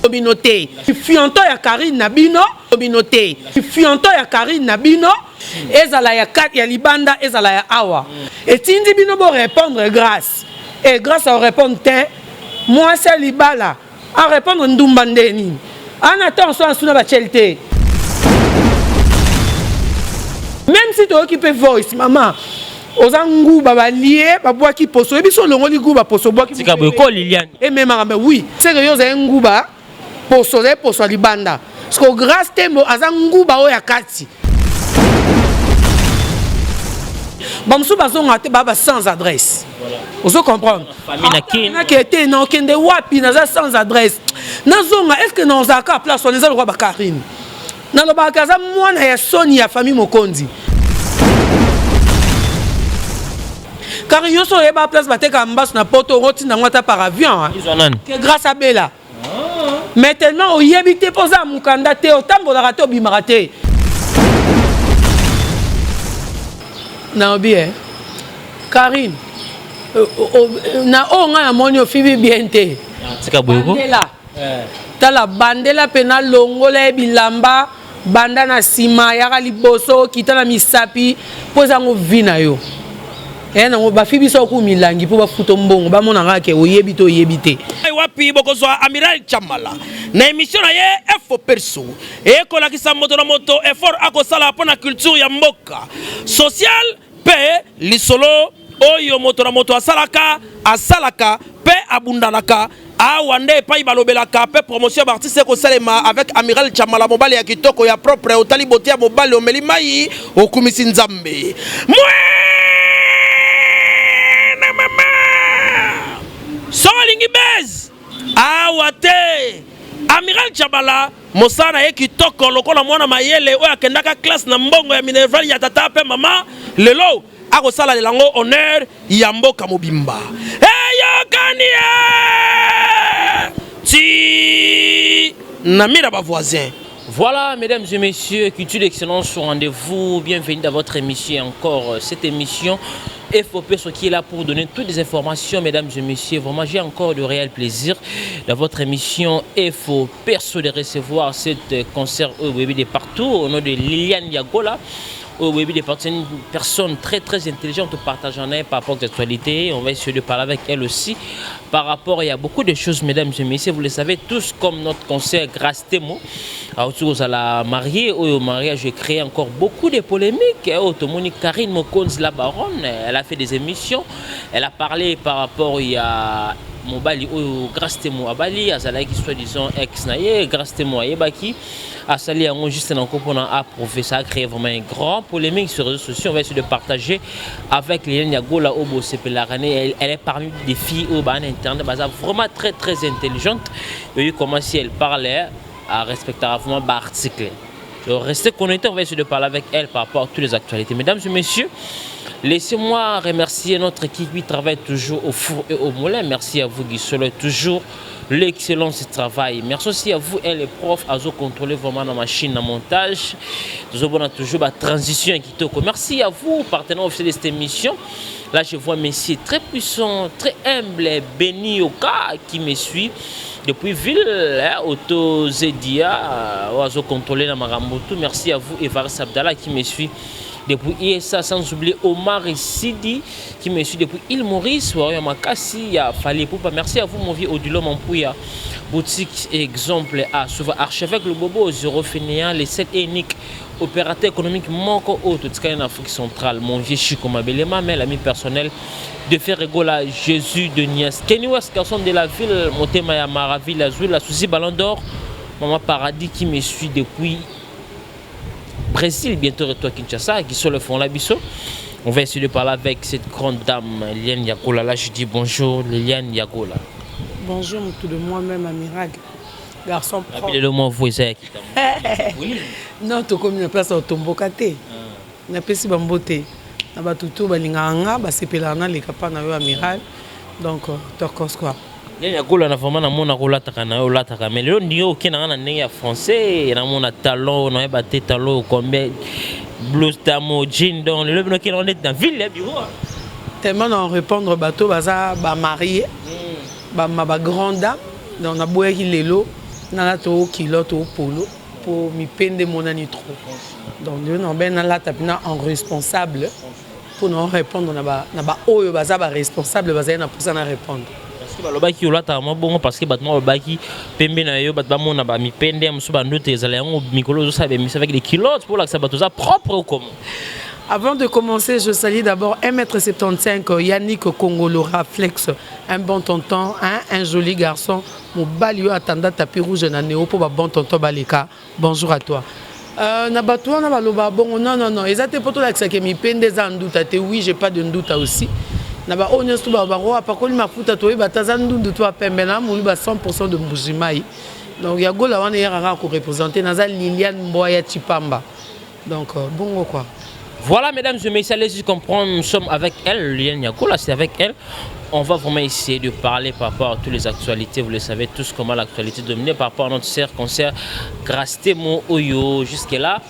Bino te. Fianto ya Carine na bino, bino te. Fianto ya Carine na bino ezala ya ya libanda ezala ya awa. Etindi bino bo répondre grâce. Et grâce à répondre te mwasi ya libala a répondre ndumba nde nini? Ana temps so asuna ba te. Même si toyoki mpe voice mama oza nguba balie babwaki poso oyebi so olongoli nguba poso obwaki tika boye ko Liliane ememaka mbe oui seke yo ozali nguba poso ozali poso ya libanda parce que Grâce Tembo aza nguba oyo ya kati bamosusu bazonga te baba sans adresse ozo comprendre nake te na okende wapi naza sans adresse nazonga est ce que nazalaka place wana eza lokola bakarine Nalobaka aza mwana ya soni ya famille Mokonzi. Car yo so oyeba place bateka mbasu na poto okotinda yango ata par avion. Que grâce à Bella. Ah. Mais tellement oyebi te mpo oza mokanda te otambolaka te obimaka te. Naobi eh. Karine euh, euh, euh, na oyo ngai namoni ofibi bien te. Ah, tika boye ko. Tala bandela pena longola ye bilamba banda na sima yaka liboso kita na misapi po eza ngo vie na yo eya nango bafi biso oku milangi po bafuta mbongo bamona kaka ke oyebi to oyebi te. Wapi bokozwa Amiral Tshamala na emission na ye Info Perso ekolakisa moto na moto effort akosala mpo na culture ya mboka social mpe lisolo oyo moto na moto asalaka asalaka mpe abundanaka awa nde epai balobelaka mpe promotion ya baartiste ekosalema avec amiral Tshamala mobali ya kitoko ya propre otali bote ya mobali omeli mai okumisi nzambe mwana mama soki olingi base awa te amiral Tshamala Mosala na ye kitoko lokola mwana mayele oyo akendaka classe na mbongo ya minerval ya tata pe mama, lelo akosalalela yango honneur ya mboka mobimba. Eyokani ye ti na mira ba voisins. Voilà, mesdames et messieurs, culture d'excellence au rendez-vous. Bienvenue dans votre émission encore. Cette émission FOP, ce qui est là pour donner toutes les informations, mesdames et messieurs. Vraiment, j'ai encore de réel plaisir dans votre émission FOP. Perso de recevoir cette euh, concert au web de partout au nom de Liliane Yagola. Au web de partout, c'est une personne très très intelligente partageant par rapport à l'actualité. On va essayer de parler avec elle aussi par rapport il y a beaucoup de choses mesdames et messieurs, vous le savez tous comme notre concert Grâce Temo autour à la mariée au mariage j'ai créé encore beaucoup de polémiques. Otomoni Karine Mokonzi la baronne, elle a fait des émissions, elle a parlé par rapport il y a mobali oyo Grace Temo abali azalaki soit disant ex na ye Grace Temo ayebaki asali yango juste na nko mpona approuver ça a créé vraiment un grand polémique sur les réseaux sociaux on va essayer de partager avec Liliane Yagola oyo bosepelaka ne elle, elle est parmi des filles oyo baa na internet baza vraiment très très intelligente oyo comment si elle parle a respectera vraiment ba article Donc, restez connectés, on va essayer de parler avec elle par rapport à toutes les actualités. Mesdames et messieurs, laissez-moi remercier notre équipe qui travaille toujours au four et au moulin. Merci à vous, Guy toujours l'excellence du travail. Merci aussi à vous, elle, les profs, à vous contrôler vraiment la machine, le montage. Nous avons toujours la transition qui Merci à vous, partenaire officiel de cette émission. Là, je vois monsieur très puissant, très humble, Béni Oka, qui me suit depuis ville, hein, Auto Zedia, Oazo contrôler na makambo tout. Merci à vous, Evaris Abdallah, qui me suit depuis ISA, sans oublier Omar Sidi, qui me suit depuis île Maurice, Warrior Makassi, ya Fally Ipupa. Merci à vous, mon vieux Odilo Mampouya, boutique exemple à souvent archevêque le Bobo, zéro fainéant, les 7 et unique opérateur économique moko oyo totikali na Afrique centrale, mon vieux Chico Mabelema, mais l'ami personnel de Ferregola, Jésus de Nias, Kenny West, garçon de la ville, Motema ya Maraville, Azul, la Souci Ballon d'Or, Maman Paradis qui me suit depuis Brésil, bientôt retour à Kinshasa, qui sont le fond là, biso. On va essayer de parler avec cette grande dame, Liliane Yagola. Là, je dis bonjour, Liliane Yagola. Bonjour, tout de moi-même, Amiral. Garçon propre. Lelo mwa voix eza ya Non, tokomi na place ya otomboka te. Napesi bambote na bato to balingaka nga basepelaka naleka mpa na yo amiral donc tokos quoi. Liliane Yagola na vraiment namona kolataka na yo olataka mais lelo ndenge okenda nga na ndenge ya français namona talon nayeba te talon combien blouse tamo jean donc lelo bino okenda neti na ville ya bureau. Tellement na répondre bato baza ba marié ba ma ba grande dame donc naboyaki lelo. Nalata o culotte o polo mpo mipende emonani trop. Donc lelo na obe nalata mpena en responsable mpo na répondre na baoyo baza baresponsable, bazali na mposa na répondre. Parce que balobaki olataka mwa bongo parce que bato moko balobaki pembe na yo, bato bamona bamipende ya mosusu, bandoto ezala yango. Mikolo ozosala baémission avec des culottes mpo olakisa bato oza propre ou comment? Avant de commencer, je salue d'abord 1m75 Yannick Kongolo Raflex, un bon tonton, hein, un joli garçon. Mobali yo atanda tapis rouge na néo pour ba bon tonton baleka. Bonjour à toi. Na bato wana baloba bongo, non, non, non, eza te mpo tolakisaka mipende, eza nduta te. Oui, j'ai pas de nduta aussi. Na baoyo nyonso to bango apakoli mafuta, toyeba te aza ndundu to apembe na molu ba 100 de Mbujimai. Donc ya Gola wana eyaka kaka koreprésente. Naza Liliane Mboya Chipamba. Donc bongo quoi. Voilà, mesdames et messieurs, allez-y comprendre, nous sommes avec elle, Liliane Yagola, c'est avec elle. On va vraiment essayer de parler par rapport à toutes les actualités. Vous le savez tous comment l'actualité dominait par rapport à notre cher concert Grâce Temo oyo. Jusque-là,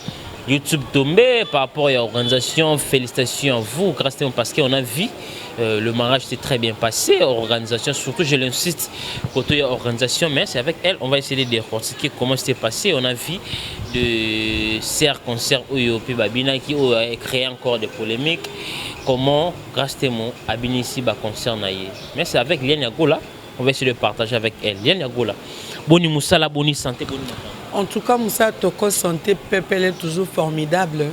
YouTube tombé par rapport à l'organisation. Félicitations à vous, Grâce Temo, parce qu'on a vu le mariage s'est très bien passé. Organisation, surtout, je l'insiste, côté organisation, mais c'est avec elle, on va essayer de décortiquer comment c'était passé. On a vu de ces concert oyo pe babina qui a créé encore des polémiques. Comment Grâce Temo abinisi ba concert na ye. Mais c'est avec Liliane Yagola, on va essayer de partager avec elle. Liliane Yagola, boni mosala, boni santé, boni En tout cas, mosala toko, santé pepele, est toujours formidable.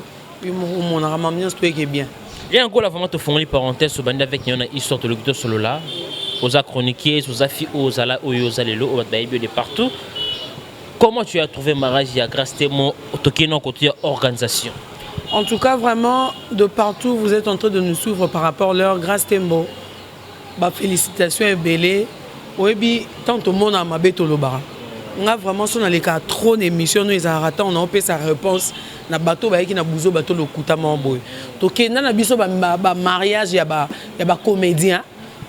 Omonaka mama nyonso toyeke bien. Liliane Yagola, vraiment tofongoli parenthèse, obandi avec ye na histoire, toloki tosolola. Oza chroniqueuse, oza fi oyo ozala oyo oza lelo oyo bato bayebi yo de partout. Comment tu as trouvé mariage ya Grâce Temo? Tokei na côté ya organisation. En tout cas, vraiment, de partout, vous êtes en train de nous suivre par rapport à leur Grâce Tembo. Bah, félicitations ebele. Oyebi, tant tomona mabe tolobaka. Nga vraiment so naleka trop na émission no, ezalaka ntango na opesa réponse na bato bayaki na buzo, bato lokuta moko boye. Tokenda na biso bamariage ya bacomédien,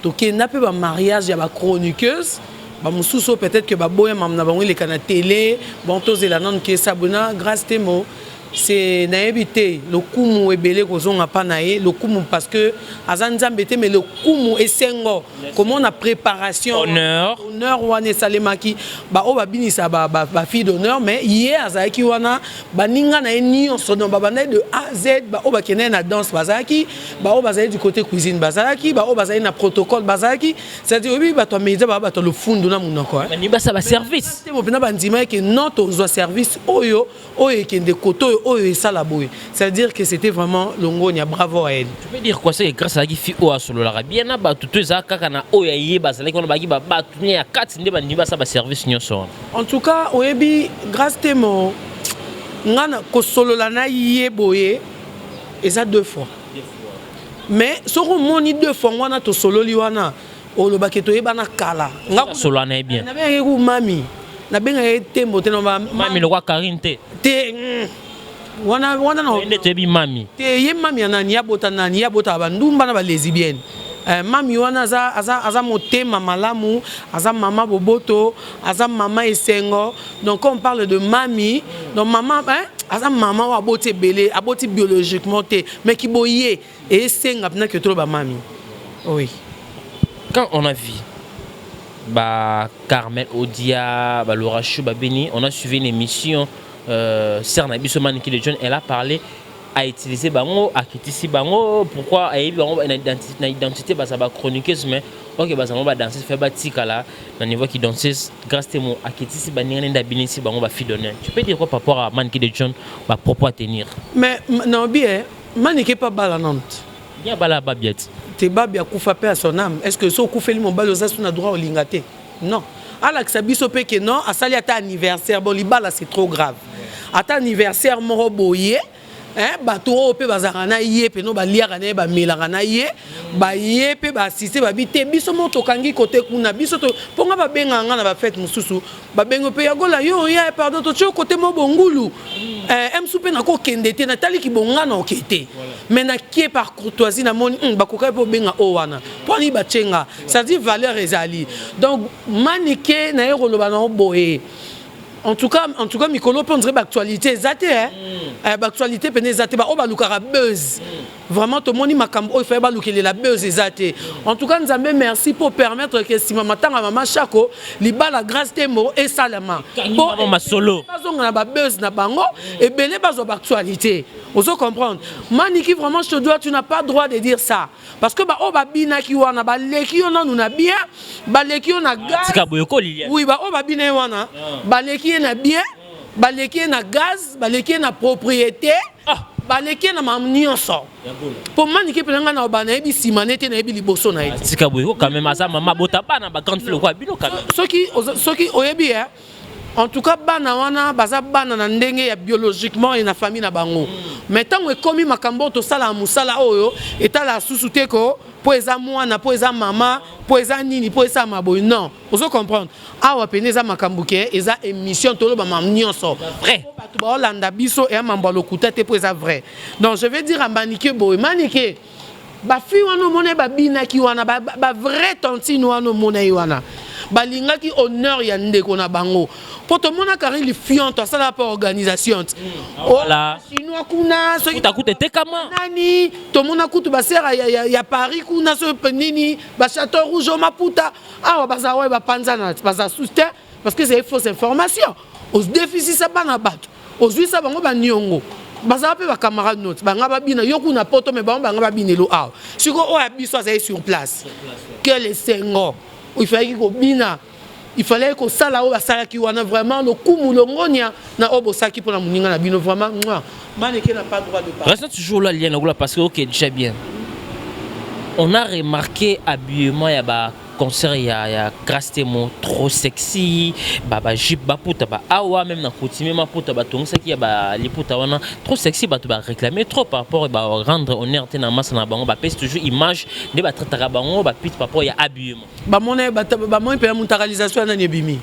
tokenda mpe bamariage ya bachroniqueuse bamosusu oyo peut-être que baboya mama na bango eleka na télé. Bon, tozela nanu ke sabona. Grâce Temo, c'est nayebi te, lokumu ebele kozonga mpa na ye, lokumu parce que aza Nzambe te, mais lokumu, esengo komona préparation. Honneur. Honneur wana esalemaki, baoyo babinisa bafille d'honneur, mais ye azalaki wana, baninga na ye nyonso. Donc babandaki de A à Z, baoyo bakendaki na danse bazalaki, baoyo bazali du côté cuisine bazalaki, baoyo bazali na protocole bazalaki. C'est-à-dire, oyebi, bato ya média baa bato ya lofundu na monoko. Baningi basala baservice. Te, mpenza bandima eke non, tozwa service oyo, oyo ekende kote oyo, oyo esala boye. C'est-à-dire que c'était vraiment longonia, bravo à elle. Tu peux dire quoi? C'est grâce azalaki fi oyo asololaka bien na bato to ezala kaka na oyo ayeba azalaki wana, bayaki bato ne ya kati nde bandimi basala baservice nyonso wana? En tout cas, oyebi, Grâce Temo, nga na kosolola na ye boye eza deux fois, mais soki omoni deux fois wana tosololi wana, olobaki toyebana kala. Nga asolola na ye bien. Nabengaki ku mami, nabengaki ye Tembo te. Mami lokwa Karine te? Te, wana wana na nde toyebi mami. Te, ye mami ya nani? Abota nani? Ye abotaka bandumba na balesbienne. Mami wana aza motema malamu, aza mama boboto, aza mama esengo. Donc quand on parle de mami, donc mama, hein, aza mama oyo aboti ebele, aboti biologiquement te, mais kiboye esenga mpena ke toloba mami, oui. Quand on a vu ba Carmel Odia, ba Laura Chou, ba Beni, on a suivi une émission, sœur na biso Maniki de John, elle a parlé, a utilisé bango, akitisi bango, pourquoi ayebi bango na identité baza ba chroniqueuse, mais ok, baza bango ba danseuse, fait batikala na niveau qui danseuse. Grâce Temo akitisi baninga nde abinisi bango ba fille d'honneur. Tu peux dire quoi par rapport à Maniki de John, ba propos à tenir? Mais naobi e Maniki mpe abala nano te. Bien, bala babiet. Te, babi akufa mpe à son âme. Est ce que so okufeli mobali, oza so na droit olinga te? Non, alakisa biso mpe ke non, asali ata anniversaire. Bon, libala, c'est trop grave. Ata anniversaire moko boye, hein, bato oyo mpe bazalaka na ye peno, baliaka na ye, bamelaka na ye, baye mpe baassiste, babi te, biso moko tokangi kote kuna. Biso mpo nga babengaka nga na bafete mosusu, babengi mpe Yagola, yo ya pardon, totie kote mo bongulu, msu mpe nakokende te, nataliki bonga na oke te, mais nakie par courtoisie. Namoni bakokaki mpe obenga oyo wana mpo ani batie nga, c'est-à-dire valeur ezali. Donc Manike naye koloba nango boye. En tout cas mikolo mpe on dirait baactualité eza te, eh? Baactualité pene eza te. Baoyo balukaka buzz, vraiment tomoni makambo oyo faye balukelela buzz eza te. En tout cas, Nzambe merci pour permettre ke nsima matanga mama Chako, libala Grâce Temo esalema. Ekangi masolo. Bazonga na babuzz na bango ebele, bazwa baactualité. Ozo comprendre, Maniki? Vraiment, je te dois, tu n'as pas droit de dire ça, parce que baoyo babinaki wana baleki yo nanu na bien, baleki yo na gaz. Tika boye ko, Liliane. Oui, baoyo babina ye wana baleki ye na bien, baleki ye na gaz, baleki ye na propriété, baleki ye na makambo nyonso. Mpo Maniki mpenza, ngai na ba nayebi nsima ne te, nayebi liboso na ye te. Tika boye ko quand même, aza mama bota bana, ba grande fille lokola bino quand même. Soki oyebi, eh, en tout cas bana wana baza bana na ndenge ya biologiquement e na famille na bango, mais ntango ekómi makambo oyo tosalaka, mosala oyo etalaka susu te ko mpo eza mwana, mpo eza mama, mpo eza nini, mpo esalama boye, non. Ozo comprendre, awa pene eza makambo ke eza émission, toloba makambo nyonso. Vrai. Bato baolanda biso, eya mambo ya lokuta te, mpo eza vrai. Donc je vais dire à Manike boye: Manike, bafille wana omona ye babinaki wana, bavrai tantine wana omona ye wana, balingaki honneur ya ndeko na bango, mpo tomona Karine Lifionto asalaka mpe organisation ti. Voilà. Chinois kuna soki Kuta kuta etekama. Nani, tomona kutu basere ya Paris kuna, soki mpe nini, bachateau rouge o maputa awa, baza oyo bapanzana, baza susu te, parce que ezali fausse information. Odefisisa bana bato, ozwisa bango baniongo, bazala mpe bacamarade note banga babina yo kuna poto, me bango banga babinelo awa. Sikoyo oyo ya biso azali sur place, quel esengo! Il fallait kobina, il fallait kosala oyo basalaki wana. Vraiment, lokumu longonia na oyo bosalaki mpona moninga na bino. Vraiment, moi, Maneke n'a pas droit de parler. Restons toujours là, Liliane Ogola, parce que, ok, déjà bien. On a remarqué habillement, il y a ba concert, il y a Grâce Temo, trop sexy, ba jupe, ba puta, ba awa, même na coutume, ma puta, ba tonga, qui y a ba liputa wana, trop sexy, ba tu ba réclamer trop par rapport, ba rendre honneur, te na masse na bango, ba pèse toujours image, de ba traitaka bango, ba pite par rapport, il y a habillement. Bamona, bamoni mpenza mutakalisation ya nani ebimi,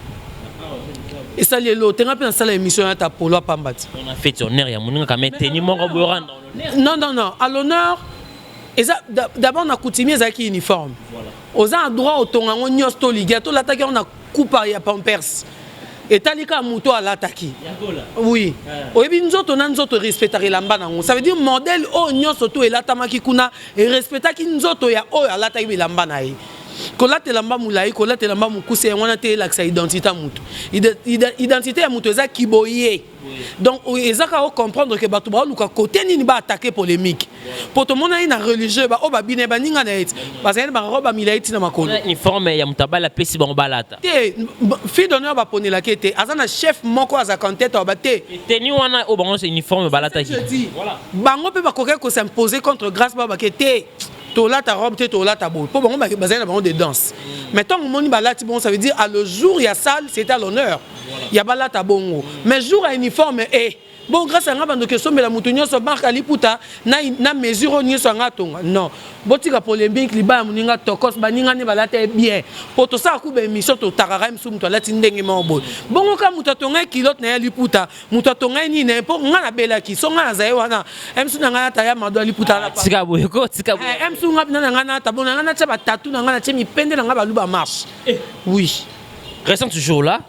esali elo tenga mpe nasala émission ya ta polo apamba ti. On a fait honneur, il y a moninga quand même, teni moko bo rendre honneur. Non, non, non, à l'honneur eza d'abord na coutumier, ezalaki uniforme. Oza na droit otonga yango nyonso, tolingi tolataki yango na kupa ya Pampers, etali kaka moto alataki. Oui, oyebi nzoto na nzoto erespectaka elamba nango. Ça veut dire modèle oyo nyonso to elatamaki kuna erespectaki nzoto ya oyo alataki bilamba na ye. Kolata elamba molai, kolata elamba mokuse, yango wana te elakisa identité ya motu. Identité ya moto eza kiboye. Donc eza kaka ocomprendre ke bato baoluka kote nini baattaquer polémique, mpo tomona ye na religieux baoyo babina baninga na ye ti bazali na barobe ya milai ntina makolo. Uniforme ya moto abali apesi bango balata. Te, fille d'honneur baponelaki te, aza na chef moko azalaka en tête aba te. Teni wana oyo bango nyonso uniforme balataki. Je dis, bango mpe bakokaki kos'imposer contre Grâce, babake te, tolata robe te, tolata boye, mpo bango bazali na bango de danse. Mais ntango omoni balati bongo, ça veut dire à le jour ya salle, c'était à l'honneur ya balata bongo, mais jour ya uniforme e bon, Grâce yanga bandoki esombela moto nyonso marque aliputa na mesure oyo nyonso yanga atonga. Non, botika polémique. Libaya moninga tokos, baninga nde balata ye bien, po tosala ku baémission, totakaka ye mosusu, moto alati ndenge moko boye bongo, ka moto atonga ye kilote na ye liputa, moto atonga ye nini na ye, mpo nga nabelaki so nga nazali wana, mosusu na ngai nata ya mado ya liputa na Tika boye ko, tika boye. Mosusu nga na ngai nata bo na ngai natia batatu na ngai, natie mipende na ngai, baluba marche, oui. Restons toujours là.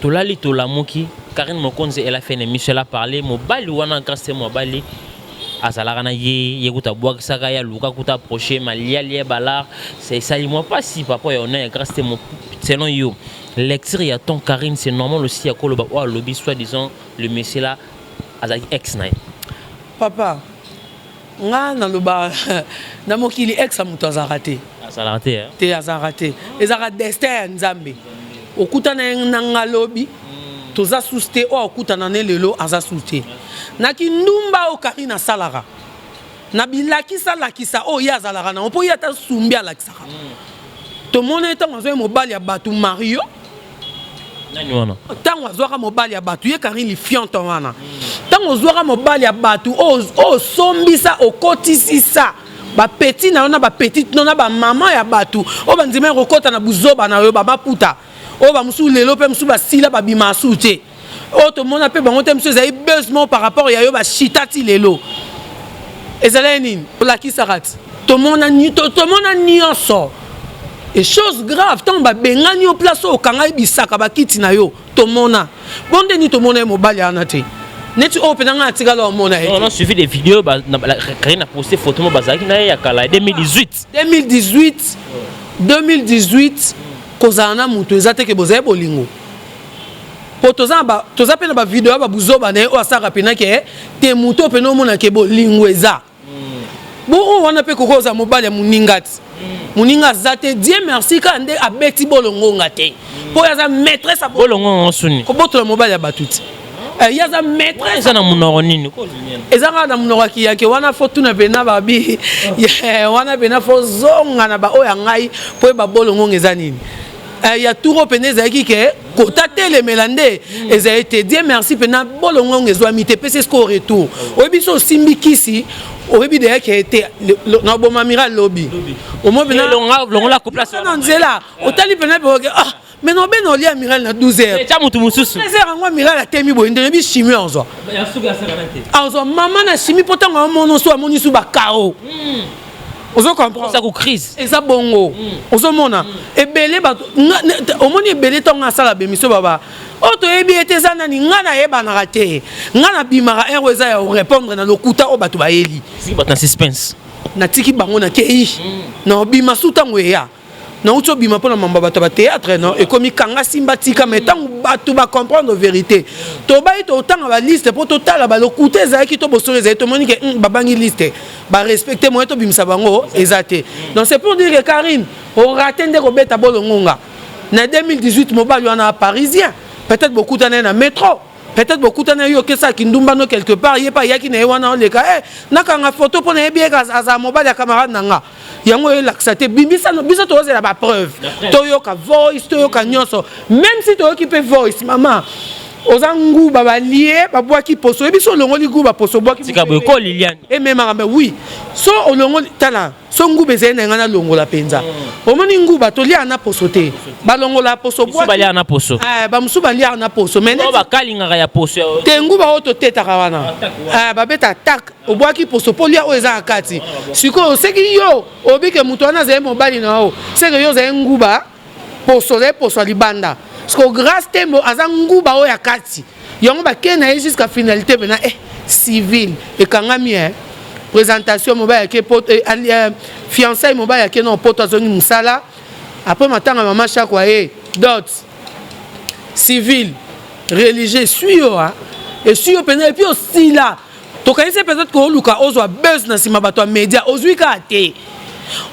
Tolali tolamuki, Karine Mokonzi, elle a fait une émission, elle a parlé mobali wana Grâce mobali azalaka na ye, ye kuta abwakisaka ye, aluka kuta approche maliali balar, c'est esali mwa mpasi papa ya honneur ya Grâce Temo. Selon yo, lecture ya ton Karine, c'est normal aussi ya koloba oyo alobi, soit disant le monsieur là azalaki ex na ye? Papa, nga naloba na mokili, ex ya moto azalaka te. Azalaka te, eh? Te, azalaka te. Ezalaka destin ya Nzambe. Okutana ye na nga lobi, toza susu te. Oyo akutana ne lelo aza susu te. Na kindumba oyo Karine asalaka na bilakisa lakisa oyo ye azalaka nango, mpo ye ata sumbi alakisaka, tomona ye ntango azwaki mobali ya bato Mario. Nani wana? Ntango azwaka mobali ya bato, ye Karine Lifionto wana, ntango ozwaka mobali ya bato oyo osombisa, okotisisa bapeti na yo na bapetite no na bamama ya bato oyo bandima ya kokɔta na buzoba na yo, bamaputa oyo bamosusu lelo mpe mosusu basila, babima asu te, oyo tomona mpe bango te, mosusu ezali buzz moko par rapport ya yo, bashita ti lelo. Ezalaki nini olakisaka ti tomona nyonso? Et chose grave, ntango babengani yo place oyo okanga ye bisaka bakiti na yo, tomona bo ndeni tomona ye mobali wana te, neti oyo mpenza ngai atikala omona ye. On a suivi des vidéos, Karine a posté photo mo bazalaki na ye ya kala 2018. 2018, 2018. Kozala na moto eza te ke bozali bolingo, po toza mpe na bavideo ya babuzoba na ye oyo asalaka mpena ke te moto oyo mpena omona ke bolingo eza bo oyo wana mpe koko ozala mobali ya moninga ti moninga aza te. Dieu merci kaka nde abeti bolongonga te, mpo oyo aza maîtresse. Bolongonga suni? Kobotola mobali ya bato ti ye aza maîtresse. Eza na monoko nini? Eza kaka na monoko ya kiyake wana. Faut tuna mpena babi wana mpena, faut zonga na baoyo ya ngai mpo yeba bolongonga eza nini. Ya tour oyo mpena ezalaki ke kota telemela nde ezali te. Dieu merci mpena bolongonga ezwami te. Pesi eske retour oyebi so osimbi kisi, oyebi deya ke te na oboma mira lobi omo na nzela otali mpena mpe ah, mais na obena olia amiral na 12 heures. Tya motu mosusu. 13 heures yango amiral atemi boye nde oyebi chimie azwa, azwa mama na chimie, mpo ntango amona so amoni su bakao, ozo comprendre? Crise. Eza bongo. Ozomona ebele bato, omoni ebele ntango asala bémission baba oyo toyebi ete eza nani. Ngai nayebanaka te, ngai nabimaka heure eza ya korépondre na lokuta oyo bato bayeli. Bato na suspense. Natiki bango, nakei na obima su ntango eya nauti obima mpona mambo ya bato ya bathéâtre. No ekomi kanga simba tika, mais ntango bato bacomprendre vérité, tobayi totanga baliste mpo totala balokuta ezalaki to bosolo ezali. Tomoni ke babangi liste, barespecte moyen tobimisa bango eza te. Donc c'est pour dire que Karine oraté nde kobeta bolongonga na 2018. Mobali wana parisien, peut-être bokutana ye na métro, peut-être bokutana ye okesaki ndumbano quelque part, ye mpe ayaki na ye wana oleka e nakanga photo mpo nayebi ye azala mobali ya camarade na nga. Yango oyelakisa te bimisa biso, tozela bapreuve, toyoka voice, toyoka nyonso. Même si toyoki mpe voice, mama oza nguba balie babwaki poso, oyebi so olongoli nguba poso obwaki. Tika boye ko, Liliane. Ememaka mbe oui, so olongoli, tala so nguba ezali na ngai nalongola mpenza. Omoni nguba toliaka na poso te, balongola poso. Baliaka na poso? Bamosusu baliaka na poso. Mais bakalingaka ya poso. Te, nguba oyo totetaka wana, babeta tak, obwaki poso mpo lia oyo eza na kati. Sikoyo seki yo obike moto wana azali mobali na yo, seke yo ozali nguba poso, ozali poso ya libanda. Siko Grâce Tembo aza nguba oyo ya kati, yango bakei na ye jusqu'à finalité mpena civile ekangami présentation mobali ake fiançaille, mobali ake na poto, azongi mosala après matanga mama Chakwa ye dot civil religieux esui yo, esui yo mpenza. Et puis osila tokanisi peut-être kooluka ozwa buzz na nsima bato ya média, ozwi kaka te,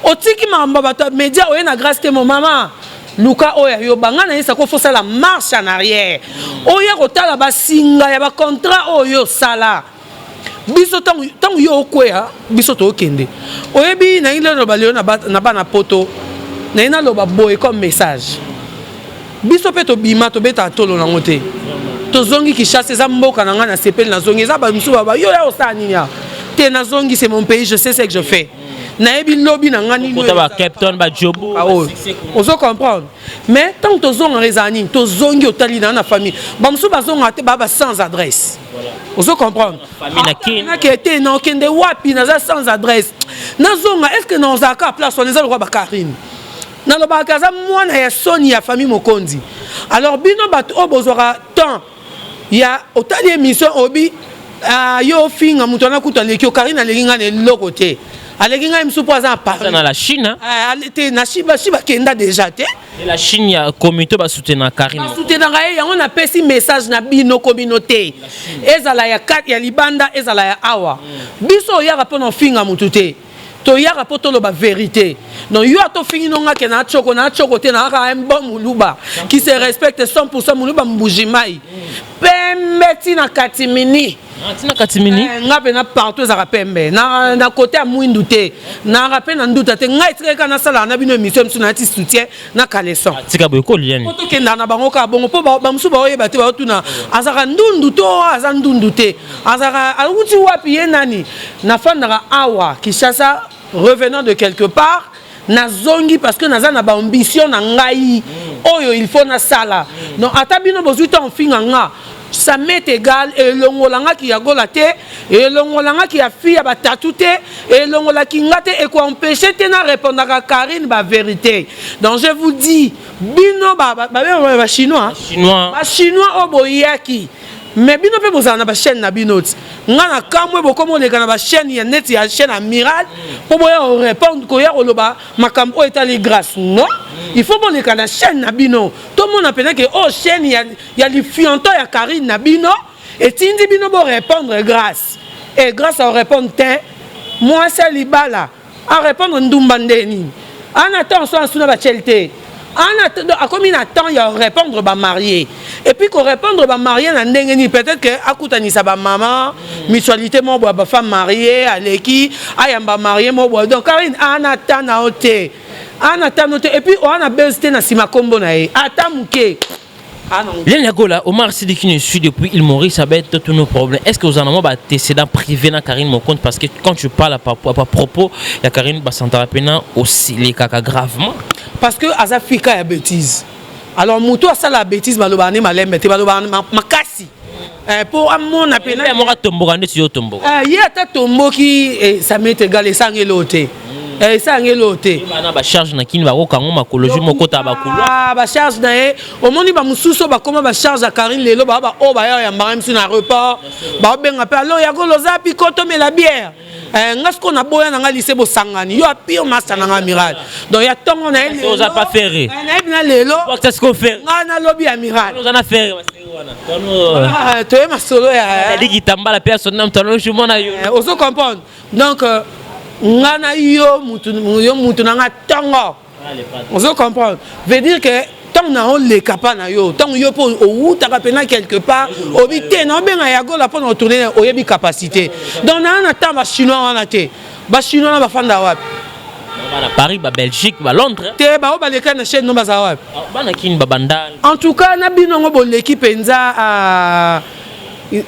otiki makambo ya bato ya média, oye na Grâce te. Mo mama luka oyo yo banga na yesako, fosala marche en arrière, oya kotala basinga ya bacontrat oyo osala. Biso ntango yo okweya, biso tookende. Oyebi nayi naloba lelo na bana poto, nayi naloba boye comme message: biso mpe tobima, tobetaka tolo nango te. Tozongi Kinshasa, eza mboka na ngai, nasepeli nazongi. Eza bamisusu baba yo ya osala nini awa te. Nazongi, c'est mon pays, je sais ce que je fais, nayebi lobi na ngai nini. Oyo ozo comprendre. Mais ntango tozongaka ezala nini? Tozongi, otali na famille, bamosusu bazongaka te, baa sans adresse, ozo comprendre? Nake te, na okende wapi? Naza sans adresse, nazonga, est ce que nazalaka place wana? Eza lokwa bakarine nalobaka aza mwana ya soni ya famille mokonzi. Alors bino bato oyo bozwaka temps ya otali émission, obi yo ofinga moto wana, kutu aleki yo. Karine aleki ngai na eloko te, aleki ngai mosusu mpo aza na Paris. Na la Chine. Te, na Chine basi bakenda déjà te. La Chine ya communauté basoutenaka Karine. Basoutenaka ye. Yango napesi message na bino communauté, ezala ya ya libanda, ezala ya awa. Biso oyaka mpo na ofinga motu te, toyaka mpo toloba vérité. Donc yo ata ofingi no nga ke na tioko, na tioko te, naaka un bon moluba qui se respecte 100, moluba Mbujimai pembe ntina katimini. Ntina katimini. Nga mpe na partout ezalaka pembe, na côté ya mwindu te, naka mpe na nduta te. Ngai etikaki kaka nasalaka na bino émission mosusu, nayati soutien na caleçon. Tika boye ko, Liliane. Po tokendaka na bango kaka bongo, mpo bamosusu baoyeba te, baotuna azalaka ndundu to aza ndundu te, azalaka awuti wapi, ye nani. Nafandaka awa Kinshasa, revenant de quelque part, nazongi parce que naza na baambition na ngai oyo il faut nasala. Donc ata bino bozwi ntango finga nga. Ça m'est égal, elongolangaki ya Gola te, elongolangaki ya fille ya batatu te, elongolaki nga te, ekoempêche te na répondaka Karine bavérité. Donc je vous dis, bino bachinois, bachinois oyo boyaki, mais bino mpe bozala na bachaîne na bino ti nga na kamwe bokoma oleka na bachaîne ya neti ya chaîne Amiral mpo boya korépondre, koya koloba makambo oyo etali Grâce. Non, il faut boleka na chaîne na bino, tomona mpenza ke oyo chaîne ya lifianto ya Karine na bino etindi bino borépondre Grâce. E Grâce aorépondre te, mwasi ya libala arépondre ndumba nde nini? Ana temps so asuna batiele te, ana akomi na temps ya répondre bamarié. Et puis korépondre bamarié na ndenge nini? Peut-être que akutanisa bamama, mutualité moko boya, bafemme mariée, aleki ayamba marié moko boya. Donc Karine ana ta na yo te, ana ta no te, et puis oa na bese te na nsima nkombo na ye ata moke. Liane Yagola, Omar Sidi qui nous suit depuis île Maurice, ça va être tous nos problèmes. Est-ce que vous en avez antécédent privé dans Karine mon compte? Parce que quand tu parles à propos, il y a Karine Bassantara Pena aussi les caca gravement. Parce que aza fika ya bêtise. Alors moto asala bêtise, baloba ne malembe te, baloba makasi mpo amona pena. Moko atomboka nde yo tomboka. Ye ata tomboki, ça m'est égal, esangeli oyo te, esangeli oyo te. Bana bacharge na kini bakokango makolo ju mokota bakulo. Bacharge na ye, omoni bamosusu oyo bakóma bacharge ya Karine lelo, baa baoyo baya yambaka misu na aéroport, baobenga mpe: "Alo Yakolo, oza pi kotomela bière?" Nga sikoyo naboya na nga lise bosangani yo apire masa na nga Amiral. Donc ya ntongo na ye. Oza pas ferré. Nayebi na lelo nga nalobi Amiral. Oza na ferré. Toye masolo ya kitambala mpe asonda moto mona yo. Ozo comprendre? Donc nga na yo mutu, yo mutu na nga ntongo, ozo comprendre? Veut dire que ntango na oleka mpa na yo, ntango yo mpo owutaka mpena quelque part, obi te na obenga Yagola mpo na otourne, oyebi capacité. Donc naa na ntango bachinois wana te. Bachinois na bafanda wapi? Bana Paris, babelgique, balondres. Te, bao baleka na chaîne no bazala wapi? Bana Kini, babandal. En tout cas na bino yango boleki mpenza,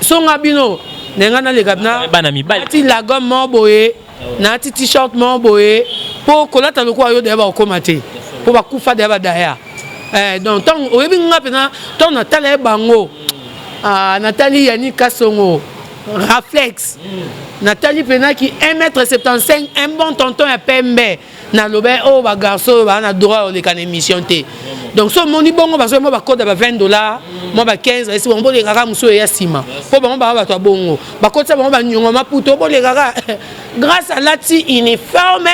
songa bino na ngai naleka. Bana mibali. Nati lagome moko boye, nati t-shirt moko boye mpo kolata lokola yo daya bakokóma te, mpo bakufa daya badaya. Donc ntango oyebi nga mpena, ntango natala ye bango, natali Yani Kasongo Raflex, natali mpenaki 1 mètre 75, un bon tonton ya pembe, naloba oyo bagarçon oyo baa na droit oleka na émission te. Donc so omoni bongo bazoi mwa bakoda ba 20 $, mwa ba 15, esi bango bolekaka mosusu eya nsima, mpo bango baa bato ya bongo, bakotisa bango banyongo maputo bolekaka. Grâce alati uniforme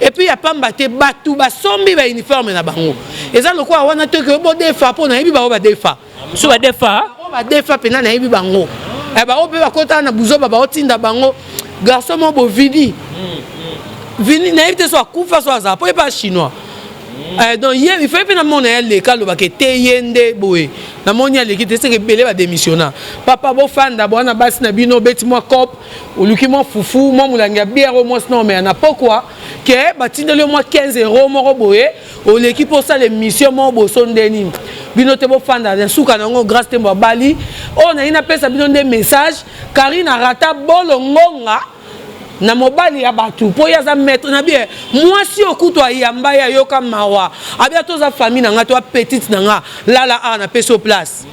et puis ya pamba te, bato basombi bauniforme na bango, eza lokola wana te ke bodefa, mpo nayebi bango badefa. Mosusu badefa. Oyo badefa mpena nayebi bango, bango mpe bakotaka na buzoba, baotinda bango garçon moko bovini vini, nayebi te so akufa so azala mpo ye mpe chinois. Donc ye il faut mpe namona ye aleka, alobaka te ye nde boye, namoni aleki te, seke ebele badémissionna. Papa, bofanda bwana basi na bino, obeti mwa cope, oluki mwa fufu, mwa molangi ya bière oyo mwasi na omela na pokwa, ke batindeli yo mwa 15 € moko boye, oleki mpo osala émission moko boso nde nini. Bino te, bofanda na suka na yango. Grâce Tembo abali oyo nayi napesa bino nde message: Karine arata bolo ngonga na mobali ya bato, mpo ye aza maître na bie. Mwasi oyo kutu ayamba ye, ayoka mawa, abia toza famille na nga to petite na nga, lala awa, napesi yo place.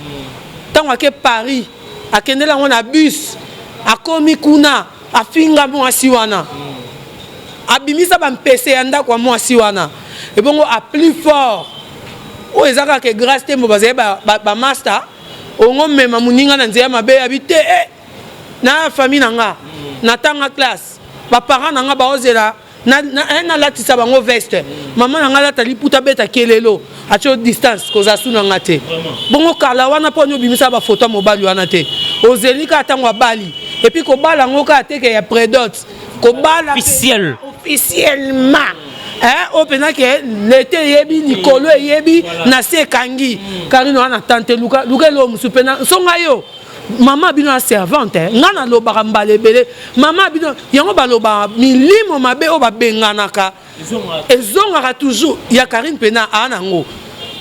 Ntango ake Paris, akendeli yango na bus, akomi kuna, afinga mwasi wana, abimisa bampese ya ndako ya mwasi wana. Ebongo a plus fort oyo eza kaka Grâce Tembo, bazali bamaster ongo mema moninga na nzela mabe, abi te eh, na famille na nga, natanga classe, baparent na nga baozela nalatisa bango veste, mama na nga alata liputa, beta kelelo, atie distance, kozala su na nga te. Bongo kala wana mpo ani obimisa bafoto ya mobali wana te? Ozeli kaka ntango abali, et puis kobala yango kaka teke ya prédot, kobala officiel. Officiellement oyo mpenza ke lete eyebi likolo, eyebi na se ekangi. Karine wana tante, luka luka eloko mosusu mpena nsonga yo. Mama bino ya servante, nga nalobaka mbala ebele, mama bino yango balobaka milimo mabe oyo babenganaka ezongaka toujours. Ya Karine mpena aa nango,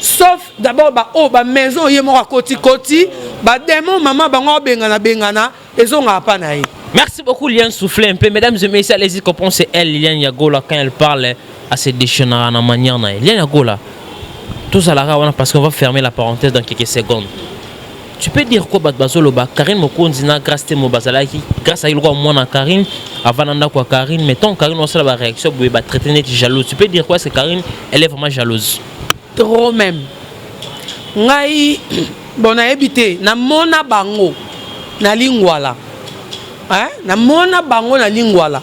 sauf d'abord baoyo bamaison ye moko akoti-koti badémon, mama bango abengana bengana, ezongaka mpa na ye. Merci beaucoup, Liliane. Soufflez un peu. Mesdames et messieurs, allez-y comprendre, c'est elle, Liliane Yagola, quand elle parle à se déchaîner en manière. Liliane Yagola, tout ça là, parce qu'on va fermer la parenthèse dans quelques secondes. Tu peux dire quoi, bato bazoloba Karine Mokonzi na Grâce Temo bazalaki, Grâce ayaki lokola mwana Karine avant na ndako ya Karine, mais tant Karine osala baréaction boye, batraité neti jalouse. Tu peux dire quoi? Est-ce que Karine, elle est vraiment jalouse? Trop même. Ngai, bon, nayebi te. Namona bango na Lingwala, hein? Namona bango na Lingwala,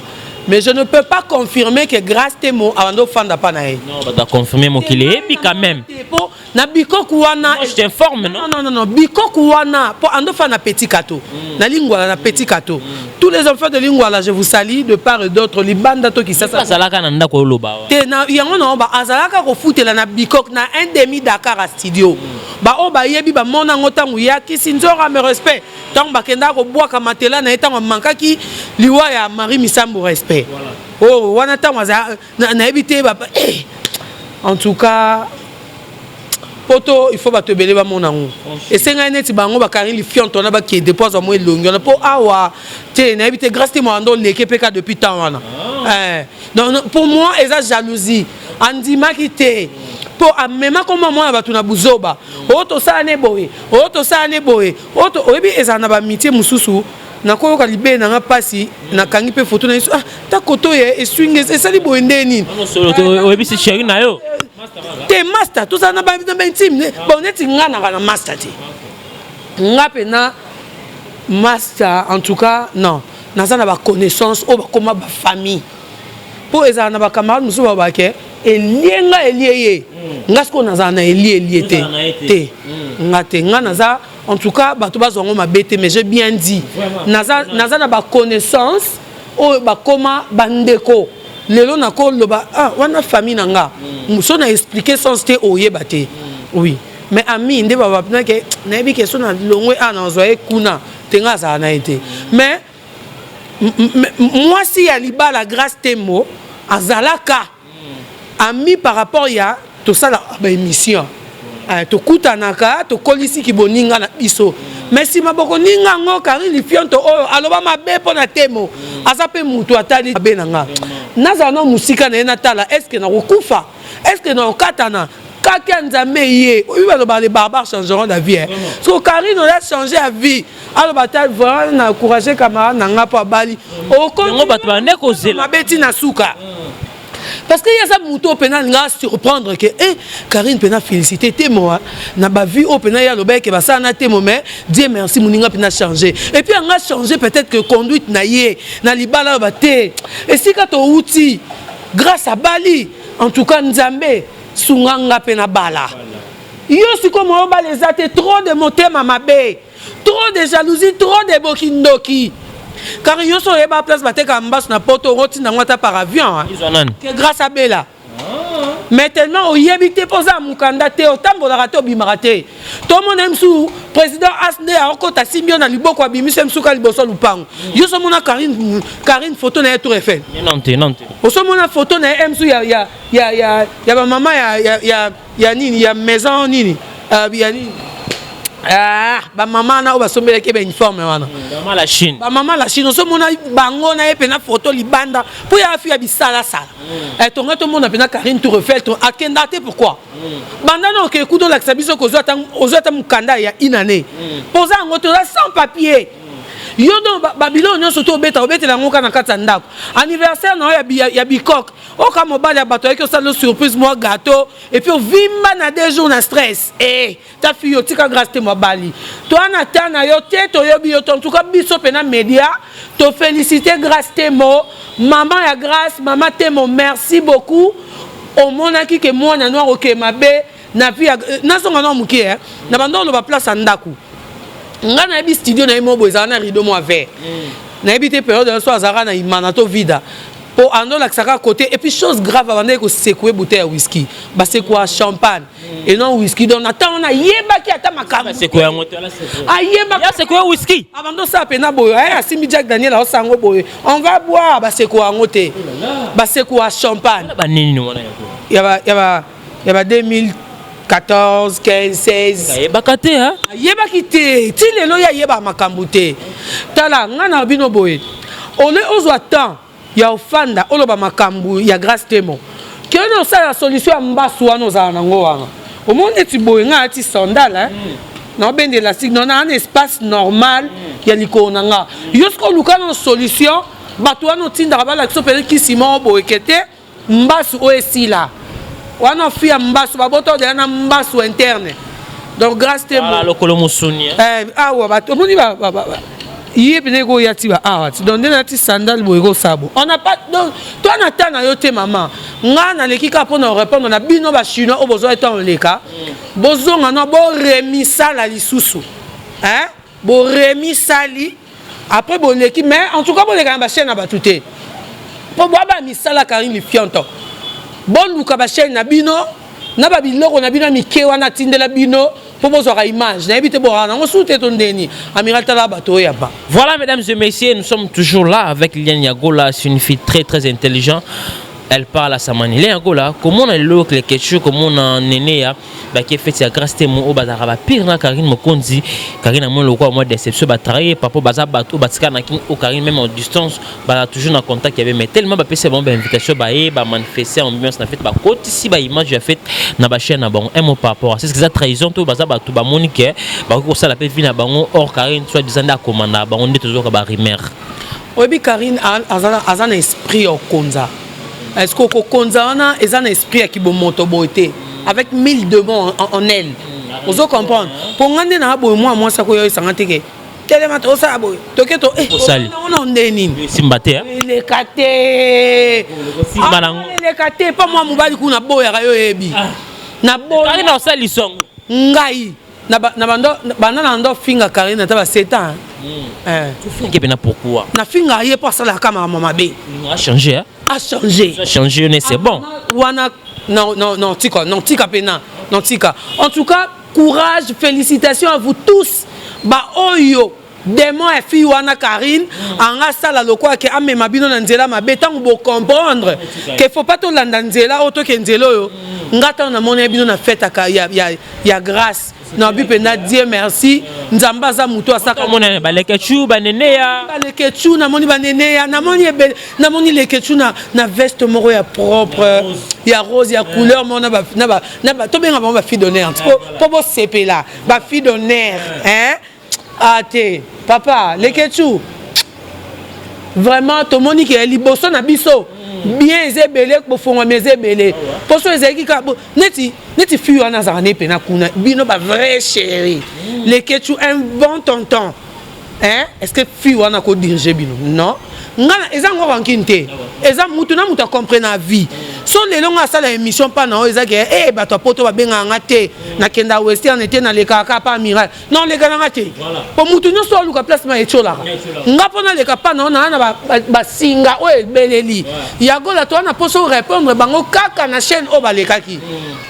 mais je ne peux pas confirmer que Grâce Temo abandi ofanda mpa na ye. Non, bato confirmer, mokili eyebi quand même. Po na bikoku wana. Moi, je t'informe, non? Non, non, non, bikoku wana, po ando na Petit Kato, na Lingwala, na Petit Kato. Tous les enfants de Lingwala, je vous salue de part et d'autre, libanda to Kisasa. Azalaka na ndako oloba wa. Te, na yango na ba azalaka kofutela na bikok na un demi Dakar à studio. Baoyo bayebi, bamona yango ntango yakisi nzora, me respect, ntango bakendaka kobwaka matela na ye, ntango amankaki liwa ya Marie Misambo, respect. Oh, wana ntango aza nayebi te. Eh, en tout cas, poto, il faut bato ebele bamona yango. Esengai neti bango bakangi lifionto wana, bakende mpo azwa mwa elongi wana, mpo awa te, nayebi te. Grâce te, moanda oleke mpe ka depuis temps wana. Eh, non, non, pour moi eza jalousie. Andimaki te mpo amemaka mwa mwana bato na buzoba. Oyo tosala ne boye, oyo tosala ne boye, oyo oyebi, ezala na bamitié mosusu. Nakoyoka libe nanga mpasi, nakangi mpe foto na yesu. Ah, ta koto ye eswingi, esali boye nde nini? Oyebisi chéri na yo? Te, master, tozala na baintime. Bon, neti nga naka na master te, nga mpena master, en tout cas non. Naza na baconnaissance oyo bakóma bafamille, mpo ezala na bacamarade mosusu babake elie nga, elie ye. Nga sikoyo nazala na elie elie te. Te, nga te. Nga naza, en tout cas, bato bazwa yango mabe te, mais j'ai bien dit, naza na baconnaissance oyo bakóma bandeko. Lelo nakoloba, ah, wana famille na nga. So na expliquer sens te, oyeba te. Oui, mais ami nde babapinake, nayebi ke so na longwe a nazwa ye kuna te, nga azala na ye te. Mais mwasi ya libala Grâce Temo azalaka ami par rapport ya tosala baémission, tokutanaka, tokolisiki boninga na biso. Mais nsima bokoninga yango, Karine Lifionto oyo aloba mabe mpo na Temo, aza mpe mutu atali mabe na nga. Nazala na mosika na ye, natala est-ce nakokufa, est-ce nakokatana kaka ya Nzambe ye. Oyo baloba, les barbares changeront d'avis. So Karine oya change ya vie, aloba ta vraiment na encourage camarade na nga mpo abali. Yango bato bande kozela. Mabe ntina suka, parce que ye aza motu oyo mpena alinga surprendre ke e Karine mpena félicité Temo na bavie oyo mpena ye aloba eke basala na Temo. Mais Dieu merci, moninga mpena changé. Et puis anga changé peut-être que conduite na ye na libala oyo bate esika touti grâce abali. En tout cas, Nzambe sunga nga mpe na bala yo. Sikoyo moyo bala eza te. Trop de motema mabe, trop de jalousie, trop de bokindoki. Car yo so oyeba place batekaka mbaso na poto, okotinda yango ata par avion ke grâce abela. Mais tellement oyebi te, mpo oza ya mokanda te, otambolaka te, obimaka te. Tomona ye mosusu, président as nde akokota, simbi yo na liboko, abimisi ye mosusu ka liboso ya lupango. Yo so omona Karine, Karine photo na ye Tour Eiffel? Non te, non te. Osomona photo na ye mosusu ya bamama ya nini, ya maison nini, ya nini, ah, bamama wana oyo basombelaki bauniforme wana. Bamama la Chine. Bamama la Chine, ozomona bango na ye mpena photo libanda, mpo ya afi ya bisalasala. Tonga tomona mpena Karine Tour Eiffel, akenda te. Pourquoi? Banda na oke kuta olakisa biso kozwa ata mokanda ya une année, mpo oza yango te, oza sans papier. Yo donc babiloko nyonso to obeta, obetela yango kaka na kati ya ndako. Anniversaire na yo ya bikok, oka mobali ya bato ayaki osala surprise, mwa gâteau, et puis ovimba na 2 jours na stress. Eh, ta fille, otika Grâce te, mobali toa na ta na yo te, toyebi yo te. En tout cas, biso mpena média tofélicité Grâce Temo, mama ya Grâce. Mama Temo, merci beaucoup. Omonaki ke mwana noir oke mabe na vie. Nazonga na moke na bando oloba place ya ndako. Nga nayebi studio na ye mo boye, ezala na rideau mwa vert. Nayebi te période nyonso azalaka na imana to vida, mpo andolakisaka côté. Et puis, chose grave, abandaki kosecouer bouteille ya whisky. Basecouer champagne et non whisky. Donc na ntango wana ayebaki ata makambo. Ayebaki whisky. Abandi osala mpena boye, aye asimbi Jack Daniel, aosango boye, on va boire. Basecouer yango te, basecouer champagne. Banini wana? Ya ba 2014, 15, 16. Ayebaka te? Ayebaki te. Ti lelo ye ayebaka makambo te. Tala ngai na bino boye, ole ozwa temps ya ofanda oloba makambo ya Grâce Temo, kende osala solution ya mbasu wana ozala nango wana. Omoni neti boye, ngai ati sandale. Naobenda élastique, non, na espace normal ya likolo na nga. Yo soki oluka na solution, bato wana otindaka balakisa mpenza kisi moko boyeke te. Mbasu oyo esila wana, ofi ya mbasu, babota odeya na mbasu interne. Donc Grâce te. Lokolo mosuni. Awa bato omoni ye pene ekoya ti ba awa ti. Donc nde nati sandale boye ekosala bo, on a pas. Donc to na ta na yo te, mama. Nga naleki kaka mpona répondre na bino Bachinois oyo bozwa etan oleka. Bozonga no, boremisala lisusu, hein? Boremisali, après boleki. Mais en tout cas, boleka na bachaîne na bato te, mpo bwa bamisala Karine Lifionto. Boluka bachaîne na bino na babiloko na bino ya mike wana, atindela bino mpo bozwaka image. Nayebi te, bokaka nango su te to ndeni. Amiral, tala bato oyo yaba. Voilà, mesdames et messieurs, nous sommes toujours là avec Liliane Yagola. C'est une fille très très intelligente. Elle parle à sa manière. Liliane Yagola, comment on a les questions, comment on a néné ya, bah qui fait sa grâce temo au bazar ba pire na Karine Mokonzi, Karine a moins le quoi moi déception ba travailler papa baza bato batika na kin au Karine, même en distance, bah toujours en contact il y avait, mais tellement ba pesa bon ba invitation, ba e ba manifester ambiance na fête, ba côté ici ba image ya fête na ba chaîne na bon. Un mot par rapport à c'est ce que ça, trahison to baza bato ba monique ba ko sala pe vie na bango or Karine soit disant da commanda bango nde tozoka ba rumeur. Oyebi, Karine aza na esprit ya okonza. Est ce que okokonza wana eza na esprit ya kibomoto boye te, avec mille démons en elle? Ozo comprendre? Mpo nga nde naa boye, mwa mwasi akoyo esanga te ke telema, tosala boye, toke to Osali. Ona nde nini? Esimba te. Eleka te. Simba nango. Eleka te, mpo mwa mobali kuna boyaka yo, oyebi na boya. Karine osali lisongo. Ngai na banda na ndo finga Karine ata ba 7 ans. Eh. Ofingi pena pourquoi? Nafinga ye mpo asalaka makambo mabe. A changé, hein? A changé. A changé, mais c'est bon. Wana non, non, non, tika, non, tika pena, non, tika. En tout cas, courage, félicitations à vous tous ba oyo démon ya fille wana Karine anga asala lokola ke amema bino na nzela mabe. Ntango bocomprendre ke faut pas tolanda nzela oyo, toke nzela oyo. Nga ntango namoni bino na fête ya Grâce, nabi mpenza Dieu merci, Nzambe aza motu asaka. Omona balekechu, baneneya. Balekechu, namoni baneneya, namoni ebele, namoni lekechu na veste moko ya propre, ya rose, ya couleur moko na tobenga bango bafille d'honneur mpo bosepela, bafille d'honneur, hein? Ah te, papa lekechu, vraiment tomoni ke liboso na biso bien eza ebele, bofongwami eza ebele. Mposo ezalaki kaka neti fille wana azalaka ne pena kuna. Bino bavrai chéri, lekechu un bon tonton, hein? Est ce que fille wana kodirige bino? Non, nga eza ngo rancune te, eza mutu na mutu acomprendre na vie. So lelo nga asala émission mpa na oyo eza ke e bato ya poto babengaka nga te, nakenda Western te, nalekaka kaka pa Amiral. Non, leka na nga te, po mutu nyonso aluka place ma etiolaka nga mpo naleka mpa na oyo naa na basinga oyo ebeleli Yagola. To wana mposo répondre bango kaka na chaîne oyo balekaki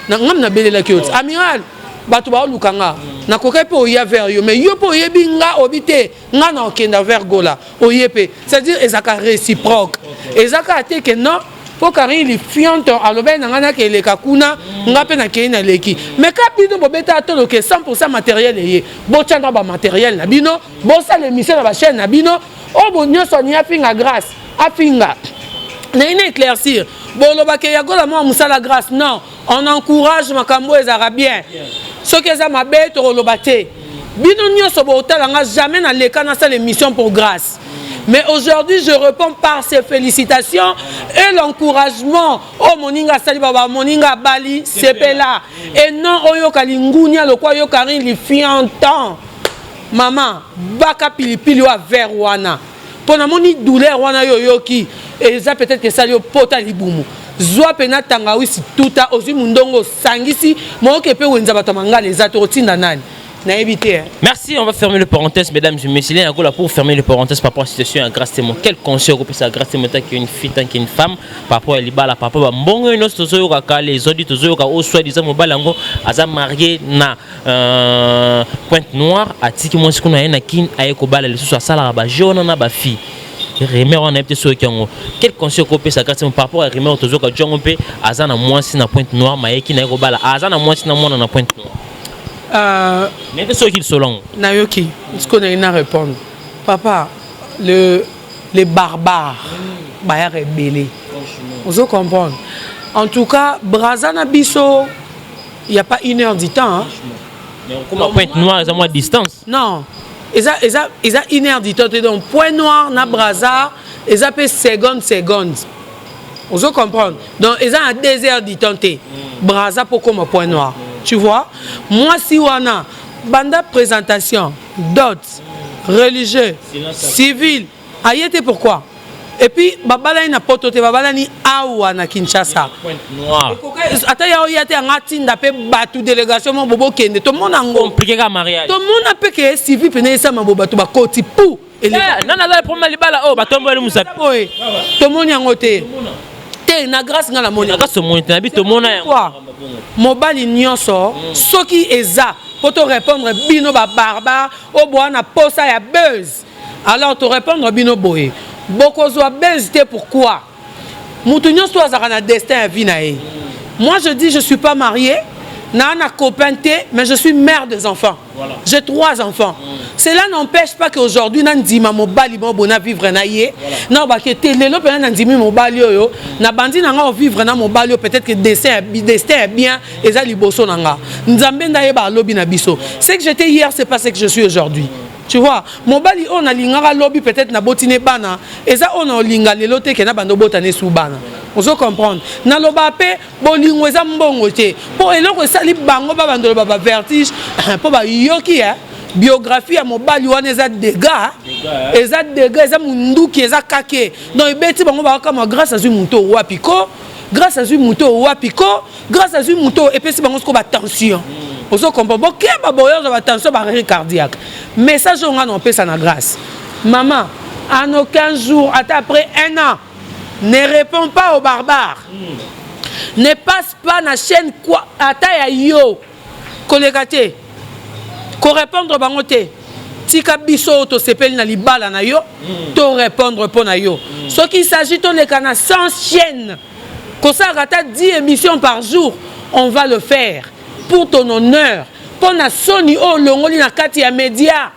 ngam nabelelaki yo ti Amiral. Bato baoluka nga, nakoki mpe oya vers yo, mais yo mpe oyebi nga obi te, nga na okenda vers Gola, oye mpe. C'est-à-dire ezalaka réciproque, eza kaka te ke non, mpo Karine Lifionto alobaki na ngai nakeleka kuna, nga mpe nakei, naleki. Mais ka bino bobeta toloke 100 matériel eye, botya na bamatériel na bino, bosala émission na bachaîne na bino oyo nyonso aningi afinga Grâce, afinga naye na éclaircir. Bolobaka Yagola mwa mosala Grâce. Non, on encourage makambo oyo ezalaka bien. Soki eza mabe, tokoloba te. Bino nyonso botala nga, jamais naleka nasala émission pour Grâce, mais aujourd'hui je réponds par ces félicitations et l'encouragement. Oyo moninga asali, baba moninga abali, sepela. Et non oyoka lingunia lokwa yo Karine Lifiantan. Mama, baka pilipili oyo vert wana, mpo namoni douleur wana yo oyoki, eza peut-être esali yo pota libumu. Zwa mpena tangawisi, tuta ozwi mundongo, osangisi moyoke mpe wenza. Bato ya mangala eza te, otinda nani, nayebi te. Merci, on va fermer le parenthèse, mesdames et messieurs. Là, pour fermer le parenthèse par rapport à la situation à Grâce Temo. Quel conseil vous à Grâce Temo tant qu'une fille, tant qu'une femme, par rapport à libala, par rapport à mbongo, nyonso tozoyoka, les autres tozoyoka, au soit disant mobali yango aza marié na Pointe Noire, atiki mwasi kuna, ye na Kin, aye kobala lisusu, asalaka ba jeu wana na ba fille. Rumeur wana yebi te soki yango. Quel conseil okopesa Grâce Temo par rapport à rumeur tozoyoka jongo mpe aza na mwasi na Pointe Noire, mayeki na ye kobala, aza na mwasi na mwana na Pointe Noire? Nayebi te soki lisolo yango. Nayoki sikoyo, nayi na répondre papa. Le les barbares bayaka ebele, ozo comprendre? En tout cas, Braza na biso, il y a pas une heure du temps, hein. Comme Pointe Noire eza mwa distance. Non, eza une heure du temps te. Donc Pointe Noire na Braza eza mpe seconde seconde, ozo comprendre? Donc eza na 2 heures du temps te, Braza mpo koma Pointe Noire, tu vois? Mwasi wana, banda présentation, dot, religieux, civil, aye te. Pourquoi? Et puis babalani na Poto te, babalani awa na Kinshasa. Ata ya oya te, anga tinda mpe bato, délégation mo bobokende, tomona yango. Compliqué ka mariage. Tomona mpe ke civil pene esama bo, bato bakoti pu. Nana aza premier libala oyo batomboli mosapi. Boye tomoni yango te te na Grâce, nga namoni. Na Grâce omoni te, nabi tomona yango. Mobali nyonso, soki eza mpo torépondre bino babarbare oyo boa na posa ya buzz, alors torépondre bino boye: bokozwa buzz te. Pourquoi? Moto nyonso azalaka na destin ya vie na ye. Moi je dis, je suis pas marié, naa na copain te, mais je suis mère des enfants. Voilà. J'ai trois enfants. Cela n'empêche pas qu'aujourd'hui nandima mobali mo bona vivre na ye. Na bake te lelo pena nandimi mobali oyo, na bandi na nga vivre na mobali oyo, peut-être que destin est bien eza liboso na nga. Nzambe nda yeba alobi na biso. Ce que j'étais hier, c'est pas ce que je suis aujourd'hui. Tu vois, mobali oyo nalingaka lobi, peut-être nabotine bana, eza oyo na olinga lelo te ke na bando obotana esu bana. Ozo comprendre? Naloba mpe bolingo eza mbongo te, mpo eloko esali bango babandoloba bavertige, mpo bayoki biographie ya mobali wana eza dégâts, eza dégâts, eza munduki, eza kake. Donc ebeti bango bakakama: Grâce azwi moto wapi ko? Grâce azwi moto wapi ko? Grâce azwi moto. Epesi bango siko batension, ozo comprendre? Bokeba boyo ozwa batension, baarrêt cardiaque. Message oyo nga na opesa na Grâce: mama, en aucun jour, ata après un an, ne réponds pas aux barbares, ne passe pas na chaîne quoi, ata ya yo koleka te, korépondre bango te. Tika biso oyo tosepeli na libala na yo to répondre mpo na yo. Soki il s'agit toleka na 100 chaîne, kosalaka ata 10 émissions par jour, on va le faire pour ton honneur, mpo na soni oyo olongoli na kati ya média.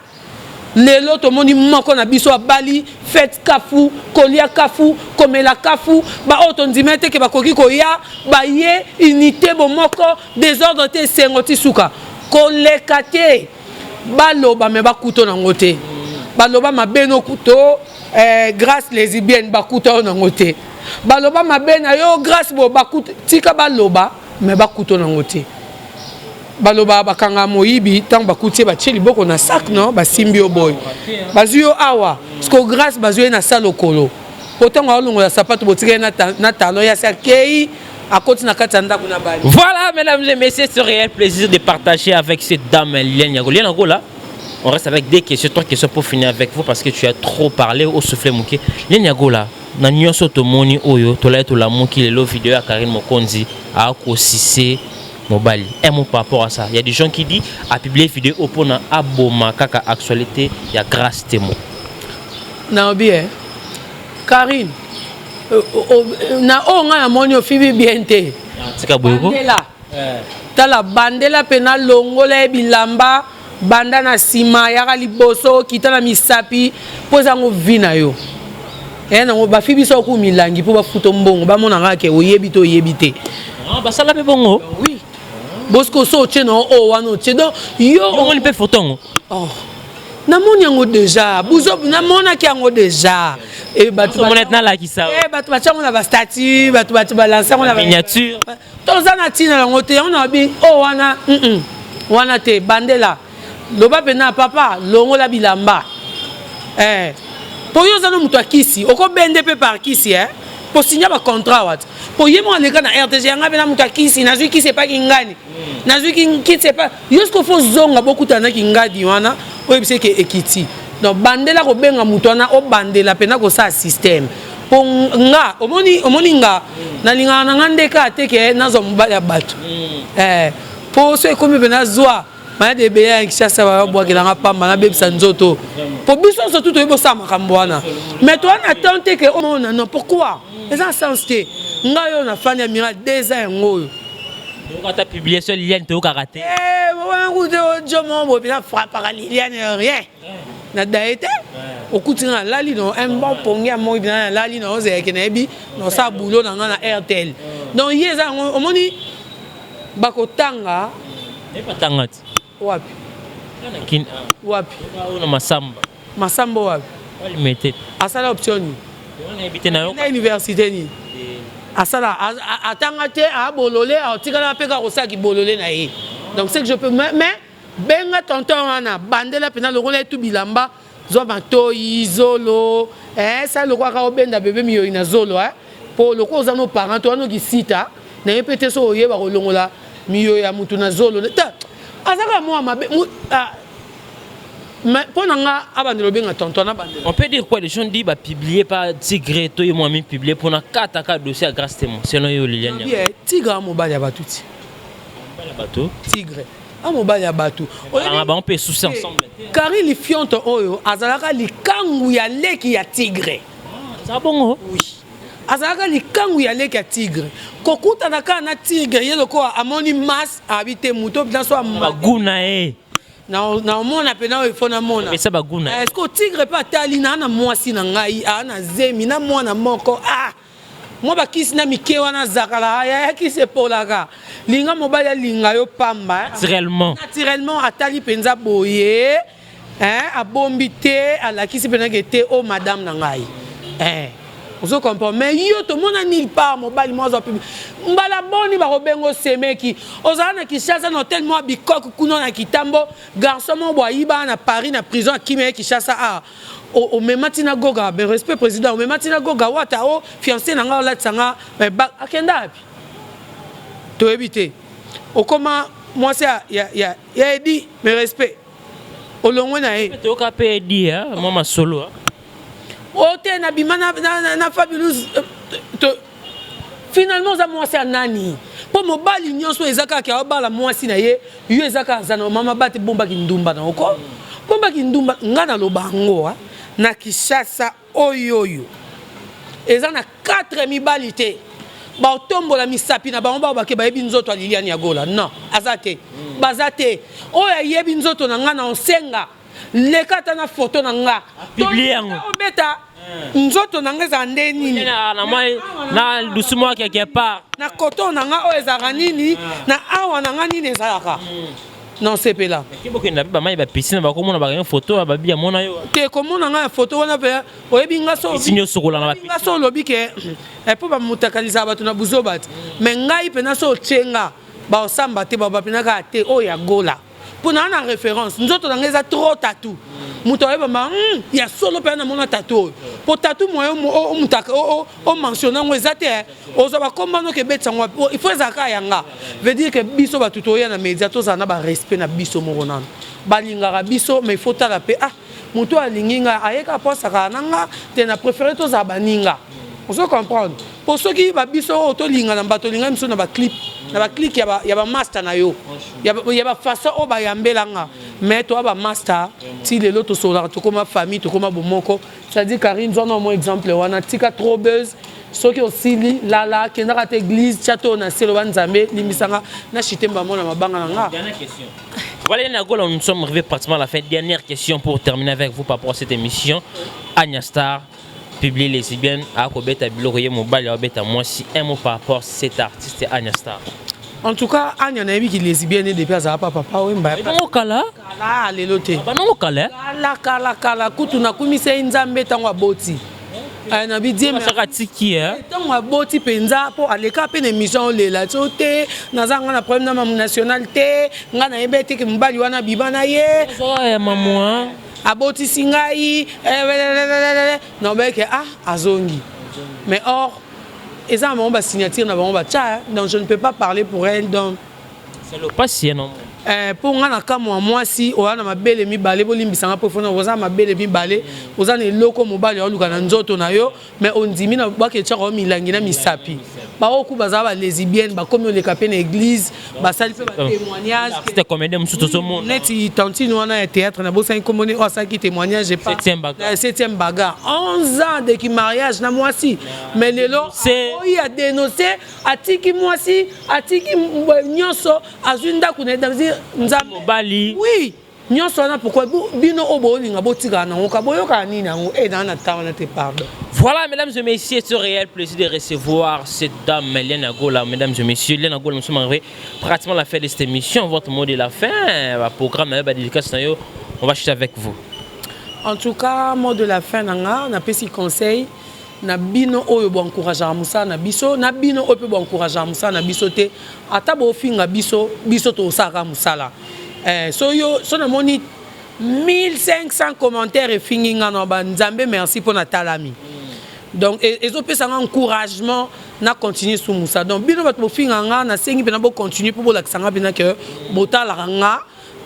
Lelo tomoni moko na biso abali, fête kafu, kolia kafu, komela kafu. Baoyo tondima te ke bakoki koya, baye. Unité, bomoko, désordre te, esengo ti suka. Koleka te, baloba me bakuta nango te. Baloba mabe nokuto Grâce lesbienne, bakuta oyo nango te. Baloba mabe na yo Grâce bo, bakuta. Tika baloba me bakuta nango te. Baloba bakanga moyibi ntango bakuti ye, batie liboko na sac, no basimbi yo boye, bazwi yo awa. Parce que Grâce bazwi ye na sa lokolo, po ntango aolongola sapato, botika ye na talon ya se, akei, akoti na kati ya ndako na bali. Voilà, mesdames et messieurs, c'est un réel plaisir de partager avec cette dame Liliane Yago. Liliane Yago, on reste avec des questions, trois questions pour finir avec vous parce que tu as trop parlé au soufflet mouké. Liliane Yago là, na nyonso tomoni oyo, tolai tolamuki lelo, vidéo ya Karine Mokonzi akosise mobali. Un mot par rapport à ça. Il y a des gens qui disent a publier vidéo mpona aboma kaka actualité ya Grâce Temo. Naobi eh? Karine, na oyo ngai namoni, ofibi bien te. Tika boyeko. Bandela, tala, bandela mpe nalongola ye bilamba, banda na nsima, yaka liboso, okita na misapi, mpo ezango vi na yo eya nango. Bafi biso oku milangi mpo bafuta mbongo, bamonaka ke oyebi te, oyebi te. Ah, basala mpe bongo? Oui, bosiko so otie na oyo wana otie, donc yo omoni mpe photo yango? Oh. Namoni yango déjà, buzo namonaki yango déjà. Bato nalakisa. Bato batia yango na bastatut, bato bato balanse yango na miniature. Toza na ntina yango te. Yango na babi oyo wana, wana te. Bandela, loba mpena papa, longola bilamba, mpo yo oza na moto akisi, okobende mpe par kisi, po sinya bacontrat wati, po ye moko aleka na RTG yanga mpe na moto akisi. Nazwi kisi epaki ngani, nazwi kisi epa yo. Siko fo zonga, bokutana naki ngadi wana, oyebisa eke ekiti. Donc bandela kobenga moto wana, obandela mpena kosala système, mpo nga omoni, omoni nga nalingaka na nga ndeka te ke nazwa mobali ya bato, mpo so ekomi mpe nazwa mayade ebele ya Kinshasa, babwakelanga pamba, nabebisa nzoto, mpo biso nyonso tu toyebi osala makambo wana. Mais toza na temps te ke omona. Non, pourquoi? Eza na sens te. Ngai oyo nafandi ya mira 2 ans yango oyo. Ata publication Liliane toyokaka te. Wana kutu jo moko boye mpenza frappaka Liliane, rien na daye te. Okuti nga nalali no un bon pongi ya moi mpenza, nalali na ozalaki, nayebi nosala boulot na nga na RTL. Donc ye eza yango, omoni bakotanga. Batanga ti. Wapi? Kin Wapi? Oyo na Masamba. Masamba wapi? Limete. Asala option nini? Nayebi te na yo. Na université nini? Asala, atanga te, abolole, atikala mpe kaka kosala kibolole na ye. Donc c'est que je peux, mais benga tonton wana, bandela mpena, longola ye tu bilamba, zwa matoyi, zolo, sala lokola kaka obenda bebe miyoyi na zolo, po lokola oza no parent to wana okisita na ye mpe te. So oyeba kolongola miyoyi ya mutu na zolo te, aza kaka mwa mabe. Mais mpo na nga, abandela obenga tonton na bandela. On peut dire quoi? Les gens disent bah publier pas Tigre to yo moi publier pour na kata ka dossier à Grâce Temo. Selon yo, Liliane? Bien, Tigre a mobali ya bato ti. Bato. Tigre a mobali ya bato. Ah bah, on peut soucier ensemble. Kari Lifionto oyo azalaka likangu ya leki ya Tigre. Ça bongo. Oui. Azalaka likangu ya leki ya Tigre. Kokutana kaka na Tigre, ye lokola amoni mas abi te moto mpenza so. Baguna ye. Na omona mpena oyo ifo namona. Epesa baguna. Est ce que Tigre mpe atali na na mwasi na ngai, aa na zemi na mwana moko, ah mwa bakisi na mike wana azakala, yaya kisi epolaka, linga mobali alinga yo pamba. Naturellement. Naturellement, atali mpenza boye, abombi te, alakisi mpenza ke te o madame na ngai, ozo comprendre. Mais yo tomona nulle part mobali mwa azwa public mbala boni bakobenga osemeki. Ozala na Kinshasa na hotel mwa bikoke kuna na Kitambo, garçon moko bo ayiba na Paris, na prison, akimi ye Kinshasa. A omema ntina Goga, ben respect président, omema ntina Goga wata o fiancé na nga, olatisa nga, akenda api toyebi te. Okoma mwasi ya Edi, mais respect, olongwe na ye. Toyoka mpe Edi mwa masolo. O te, nabima na Fabulous. Finalement oza mwasi ya nani? Mpo mobali nyonso eza kaka aobala mwasi na ye, yo eza kaka aza na mama bate. Bombaki ndumba na oko, bombaki ndumba. Nga naloba yango na Kinshasa oyo, oyo eza na 4 mibali te baotombola misapi na bango, bao bake bayebi nzoto ya Liliane ya Gola. Non, aza te, baza te. Oyo ayebi nzoto na nga na osenga leka ata na foto na nga. Publie yango. Obeta nzoto na nga ezala nde nini? Na lusu moko quelque part. Na koto na nga oyo ezalaka nini, na awa na nga nini ezalaka, non sepela. Bokenda mpe bamai bapiscine, bakomona, bakangi foto, babi amona yo. Te, komona nga ya foto wana mpe oyebi nga so. Piscine osokola na. Nga so olobi ke mpo bamutakalisaka bato na buzoba te, mais ngai mpena so otie nga, baosamba te, bapena kaka te oyo ya Gola, mpo naa na référence. Nzoto na ngai eza trop tattoo, moto ayebamba ya solo mpenza namona tattoo oyo, mpo tattoo moye omutaka omentionne yango eza te. Ozwa bakomba noki ebetisa yango, il faut ezala kaka yanga. Veut dire que biso bato toya na média, tozala na barespect na biso moko. Nano balingaka biso, mais il faut tala mpe, ah, moto alingi ngai ayeka mpo asakaka na nga te, na préféré tozala baninga, ozo comprendre. Mpo soki babiso oyo tolingana, bato olinga biso na baclip, na baclique ya bamaster na yo, ya bafaçon oyo bayambelanga, mais toya bamaster ti lelo tosololaka, tokóma famille, tokóma bomoko. C'est-à-dire, Karine, zwana mo exemple wana, tika trop buzz. Soki osili lala, kendaka te église, tia to na se, loba: Nzambe, limbisanga na chitemba mona mabanga na nga. Dernière question. Voilà, Nagola, nous sommes arrivés pratiquement à la fin. Dernière question pour terminer avec vous par rapport à cette émission. Anya Star, publie lesbienne, akobeta biloko ye mobali, akobeta mwasi. Un mot par rapport à cet artiste Anya Star. En tout cas, Anya, nayebi ki lesbienne depuis azala pa Papa Wemba. Bango kala. Kala, lelo te. Bango kala. Kala, kala, kala. Kutu nakumisa ye Nzambe ntango aboti na bidie. Saka tiki. Ntango aboti mpenza, mpo aleka mpe na émission, olela so te, naza nga na problème na mamu national te, nga nayebi eteke mobali wana biba na ye. Ya mamu. Abotisi ngai nobeke, ah, azongi, mais or eza na bango basignature na bango batya, donc je ne peux pas parler pour elle, donc. C'est le passé, non? Mpo nga na kamwa, mwasi oya na mabele mibale, bolimbisanga, mpo fona oza na mabele mibale, oza na eloko mobali aoluka na nzoto na yo, mais ondimi na bwaki etiaka o milangi na misapi. Baoku bazala balesbienne, bakomi oleka mpe na église, basali mpe batémoignage. Artiste comédien mosusu tozomona. Neti tantine wana ya théâtre, nabosani komboni, oyo asalaki témoignage. Septième bagarre. Septième bagarre, 11 ans de mariage na mwasi, mais lelo oyo adénonce, atiki mwasi, atiki nyonso, azwi ndako na ye, nzambe. Mobali. Oui. Nyonso wana pourquoi bino oyo bolinga botikala nango ka boyokaka nini yango e naa na ta wana te, pardon. Voilà, mesdames et messieurs, c'est un réel plaisir de recevoir cette dame, Liana Gola. Mesdames et messieurs, Liana Gola, nous sommes arrivés pratiquement à la fin de cette émission. Votre mot de la fin, le programme, la dédicace, on va chuter avec vous. En tout cas, mot de la fin na nga, napesi conseil na bino oyo boencourageaka mosala na biso, na bino oyo mpe boencourageaka mosala na biso te. Ata bofinga biso, biso tosalaka mosala. So yo so namoni 1500 commentaires efingi nga na banzambe, merci mpo natalami. Donc ezopesa nga encouragement na continue su mosala. Donc bino bato bofinga nga, nasengi mpena bocontinue mpo bolakisa nga mpena ke botalaka nga,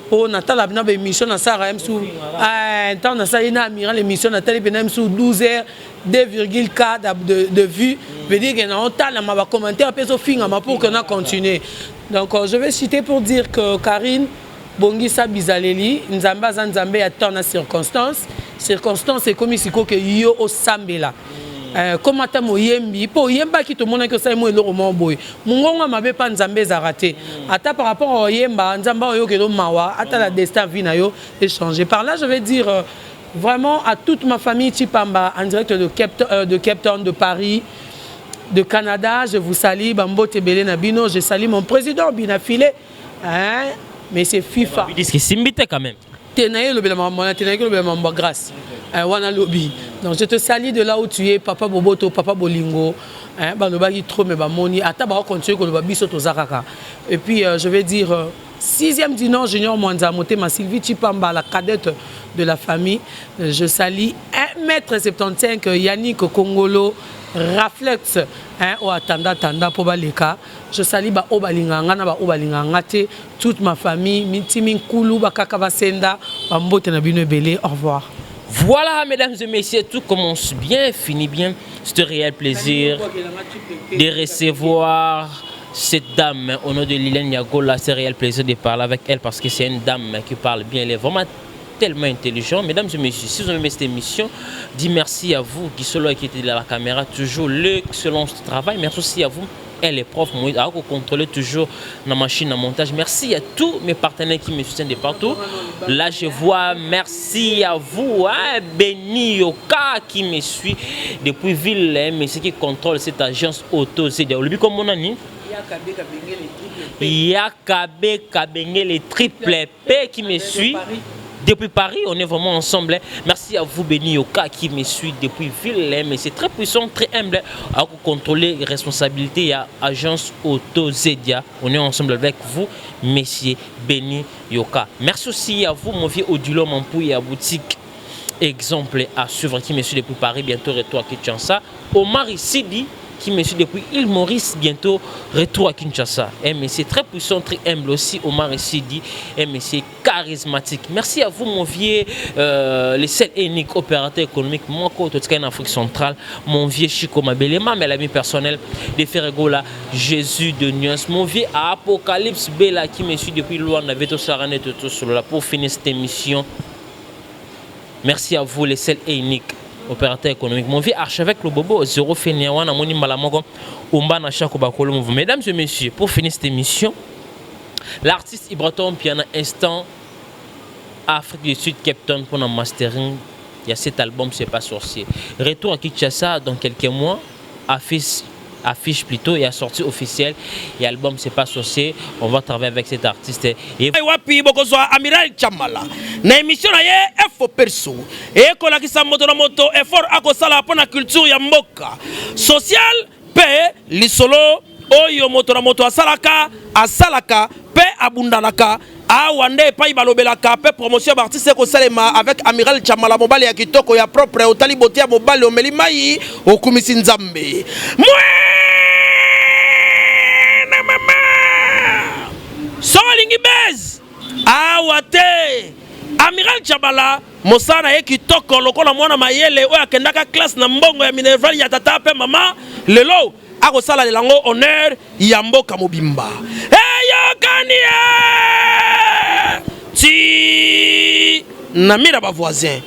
mpo natala mpena baémission nasalaka ye mosu. Ntango nasali na Amiral émission, natali mpena mosu 12 heures 2,4 de vues, veut dire que naotalama, bacommentaire mpe ezofingama pour que na continue. Donc je vais citer pour dire que Karine, bongisa bizaleli. Nzambe aza Nzambe ya temps na circonstance. Circonstance ekomi sikoyo ke yo osambela. Comme ata moyembi mpo oyembaki, tomonaki osali mo eloko moko boye, mongongo ya mabe mpa Nzambe ezalaka te. Ata par rapport a oyemba, Nzambe oyokela mawa, ata la destin vie na yo échanger. Par là, je vais dire vraiment à toute ma famille Chipamba en direct de Cape Town, de Paris, de Canada, je vous salue, bambote ebele na bino. Je salue mon président Binafile, hein, mais c'est FIFA. Ils disent que Simbite quand même. Te na ye elobela makambo wana te, nayeki elobela makambo ya Grâce wana lobi. Donc je te salue de là où tu es, papa Boboto, papa Bolingo, hein. Balobaki trop, mais bamoni ata bakocontinue koloba, biso toza kaka. Et puis je vais dire sixième du Nord, Junior Mwanza Motema, Sylvie Chipamba, la cadette de la famille. Je salue 1m75 Yannick Kongolo Raflex, hein, oyo atanda tanda mpo baleka. Je salue baoyo balingaka nga na baoyo balingaka nga te, toute ma famille mitimi nkulu bakaka basenda, bambote na bino ebele. Au revoir. Voilà, mesdames et messieurs, tout commence bien, finit bien. C'est un réel plaisir de recevoir cette dame au nom de Liliane Yagola. C'est un réel plaisir de parler avec elle parce que c'est une dame qui parle bien. Elle est vraiment tellement intelligente. Mesdames et messieurs, si vous avez aimé cette émission, dis merci à vous qui sont qui était derrière la caméra, toujours l'excellent travail. Merci aussi à vous elle est prof, Moïse, à contrôler toujours la machine à montage. Merci à tous mes partenaires qui me soutiennent de partout. Là, je vois, merci à vous, hein, Benny Yoka qui me suit depuis ville, hein, mais qui contrôle cette agence auto. C'est le comme mon ami. Yakabe Kabengele triple P qui me suit depuis Paris, on est vraiment ensemble. Merci à vous, Benny Yoka, qui me suit depuis ville. Hein, mais c'est très puissant, très humble à contrôler les responsabilités. Il y a agence Auto Zedia. On est ensemble avec vous, messieurs Benny Yoka. Merci aussi à vous, mon vieux Odilo Mampouy à boutique. Exemple à suivre qui me suit depuis Paris, bientôt retour à Kinshasa. Omar Sidi qui me suit depuis île Maurice, bientôt retour à Kinshasa. Un monsieur très puissant, très humble aussi, Omar Sidi, un monsieur charismatique. Merci à vous, mon vieux, le seul et unique opérateur économique, mon tout en Afrique centrale, mon vieux Chico Mabelema, mais l'ami personnel de Ferregola, Jésus de Nuance, mon vieux Apocalypse Bella qui me suit depuis Luanda, Veto Sarane, tout là pour finir cette émission. Merci à vous, les seuls et uniques opérateur économique. Mon vieux archevêque Lobobo, 0 Feniawan, Amoni Malamoko, Umba na Chako Bakolo. Mesdames et messieurs, pour finir cette émission, l'artiste Ibrator Mpiana, instant Afrique du Sud, Cape Town pour un mastering. Il y a cet album, C'est pas sorcier. Retour à Kinshasa dans quelques mois, affiche plutôt, il y a sortie officielle, et album C'est pas sorcier. On va travailler avec cet artiste. Et wapi bokozwa Amiral Chamala na émission na ye Efo Perso, ekolakisa moto na moto effort akosala mpo na culture ya mboka, social mpe lisolo oyo moto na moto asalaka asalaka mpe abundanaka. Awa nde epai balobelaka mpe promotion ya baartiste ekosalema avec Amiral Chamala, mobali ya kitoko ya propre. Otali bote ya mobali, omeli mai, okumisi Nzambe. Mwene mama, so olingi base awa te, Amiral Chamala, mosala na ye kitoko lokola mwana mayele oyo akendaka classe na mbongo ya minerval ya tata mpe mama. Lelo akosala yango honneur ya mboka mobimba. Eyokani ye ti na mira bavoisin.